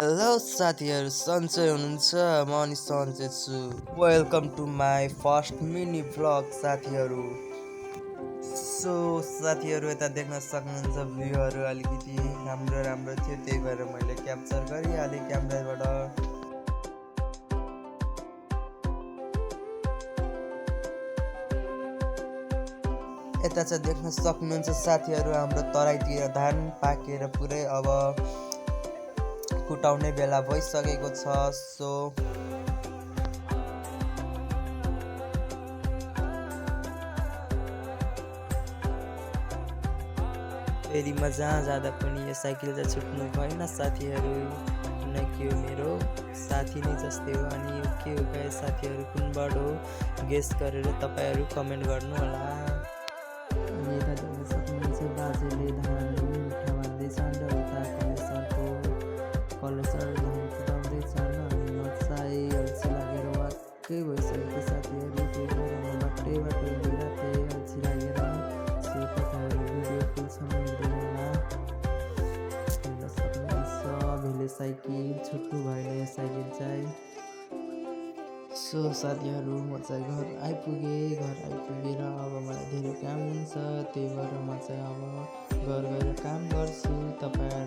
Hello साथीहरू सन्चै हुनुहुन्छ म अनि सन्चै छु welcome to my first mini vlog साथीहरू साथीहरू यता देख्न सक्नुहुन्छ भ्यूहरू अलिकति राम्रो राम्रो थियो त्यही भएर मैले क्याप्चर गरिहालेँ क्यामेराबाट यता चाहिँ देख्न सक्नुहुन्छ साथीहरू हाम्रो तराईतिर धान पाकेर पुरै अब कुटाउने बेला भइसकेको छ फेरिमा जहाँ जाँदा पनि यो साइकल चाहिँ छुट्नु भएन साथीहरू किनकि यो मेरो साथी नै जस्तै हो अनि यो के हो गाइस साथीहरू कुनबाट हो गेस गरेर तपाईँहरू कमेन्ट गर्नु होला। अनि यता देख्न सक्नुहुन्छ बाजेले धान मुठा बाँध्दैछन् र उता कलेसर धान कुटाउँदैछन् अनि म चाहिँ अल्छी लागेर वाक्कै भइसकेको साथीहरू त्यही भएर म बाटैबाट गइरहेको थिएँ अल्छी लागेर भिडियो फुलसम्म हेर्दैन होला हेर्न सक्नुहुन्छ भेले साइकल छुट्नु भएन यो साइकल चाहिँ। साथीहरू म चाहिँ घर आइपुगेर अब मलाई धेरै काम हुन्छ त्यही भएर म चाहिँ अब घर गएर काम गर्छु। तपाईँ